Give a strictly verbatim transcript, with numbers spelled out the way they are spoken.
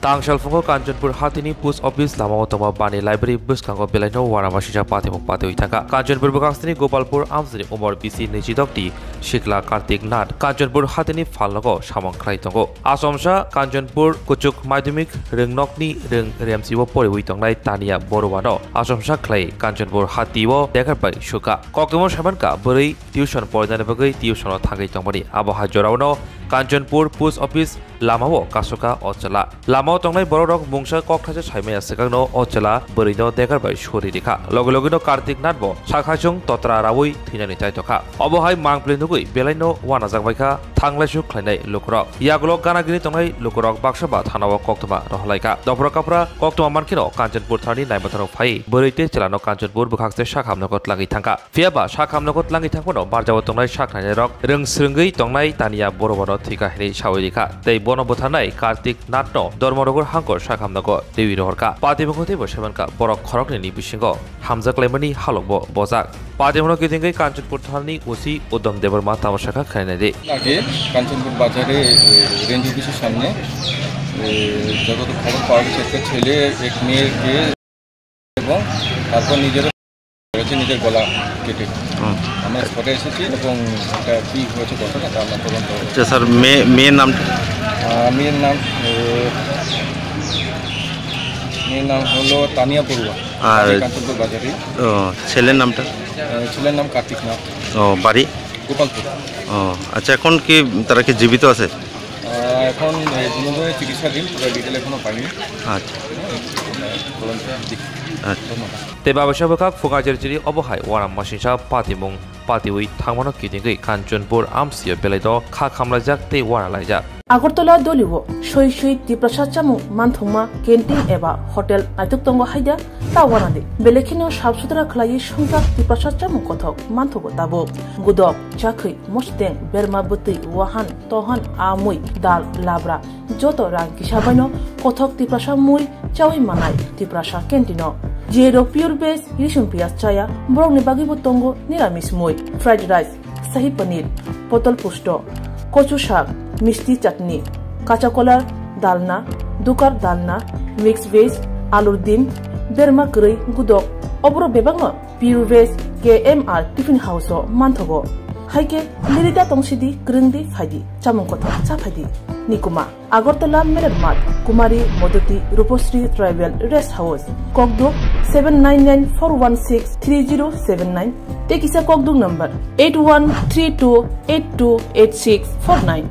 Tangsalphungo Kanchanpur hatini post office lamao tongma bani library bwskango belaino uanama sijak patimung patiwi thangkha. Kanchanpur bwkhakstini Gopalpur amsini umor bisi nwichidok di sikla Kartik Nath Kanchanpur hatini phalnogo samung khlai tongo. Asomsa Kanchanpur kuchuk madhyamik rwngnokni rwng remsio poriwi tongnai Tania Boruano asomsa khlai Kanchanpur hatio dekar bai sukha. Koktwma saimankha bwrwi tuition porinani bagwi tuition-o thangwi tongmani. Abo hai jorao no Kanchanpur post office lamao kasoka o chwla. Lamao tongnai bororok mungsa kokthaisa saimaya swkangno o chwla bwrwino dekar bai suri rikha. Loge logeno Kartik Nath bo sakhaisung totra raui thwinani chaitokha. Obo hai mangpli nugwi belaino uanajak baikha thanglaisu khlainai lukurok. Yagulo gana gini tongnai lukurok baksa ba thanao koktwma rohorlaikha. Dophra kaphra koktwma mankheno Kanchanpur thanani naimatharok phai bwrwi tei chwlano Kanchanpur bwkhakste sakhamnogo tlangwi thangkha. Phiya ba sakhamnogo tlangwi thangphano barjao tongnai saknainairok rwng swrwngwi tongnai Tania Boruano thwikha hinwi saui rikha tei bono butharnai Kartik Nathno Dharmanagar hangkor sakhamnogo twiwi rohorkha. Patimungno teibo saimankha borok khoroknwini bisingo hamjaklaimani halokbo bojak. Patimungno kitingwi Kanchanpur thanani O C Uddam Debbarma tamo sakha khlainai di. আগে কাঞ্চনপুর বাজারে, এ, রেঞ্জ অফিসের সামনে, এ, যতদূর খবর পাওয়া গেছে, একটা ছেলে এক মেয়েকে এবং তারপর নিজেরও করেছে নিজের গলা কেটে। হুম। আমরা স্পটে এসেছি এবং এটা কি হয়েছে ঘটনা তা আমরা তদন্ত করছি। আচ্ছা স্যার, মেয়ে, মেয়ের নাম? আহ, মেয়ের নাম, এ, মেয়ের নাম হলো তানিয়া বড়ুয়া। আর বাড়ি কাঞ্চনপুর বাজারে। ও, ছেলের নামটা? আহ, ছেলের নাম কার্তিক নাথ। ও, বাড়ি? গোপালপুর। ও, আচ্ছা, এখন কি তারা কি জীবিত আছে? আহ, এখন, এ, দুজনে চিকিৎসাধীন, পুরো ডিটেল এখনো পাইনি। আচ্ছা। তদন্ত দেখি। আচ্ছা। ধন্যবাদ। Tei baba sabwkhak phunga jerjeri obo hai uanama singsa patimung patiwi thangmano kitingwi Kanchanpur amsio belaino kha khamlaijak tei uana laijak. Agartala doliwo soi soi Tiprasa chamung manthokma canteen eba hotel naitok tongo haida ta uana di. Belekheno sap sutra khlaiwi songjak Tiprasa chamung kothok manthogo tabuk. Gudok, chakhwi, mosteng, berma bwtwi, wahan, tohan, amui, dal, labra, joto rang kisa baino kothok Tiprasa mui chawi manai Tiprasa canteen-o. Jerok pure veg risum piyaj chaya, borokni bagwibo tongo niramis mui, fried rice, sahi paneer, potol pusto, kochu sak, misti chutney, kacha kolar, dalna, dukar dalna, mix veg, alur dim, berma kwrwi, gudok, oborok bebakno Pure Veg K M R Tiffin House-o manthogo. Hai khe lirida tongsidi, kwrwngdi, phaidi, chamung kothok cha phaidi. Nikuma, Agartala Meler Math, Kumari Modoti Rupasri Tribal Rest House, Kokduk seven nine nine four one six three zero seven nine, tei kisa Kokduk number eight one three two eight two eight six four nine.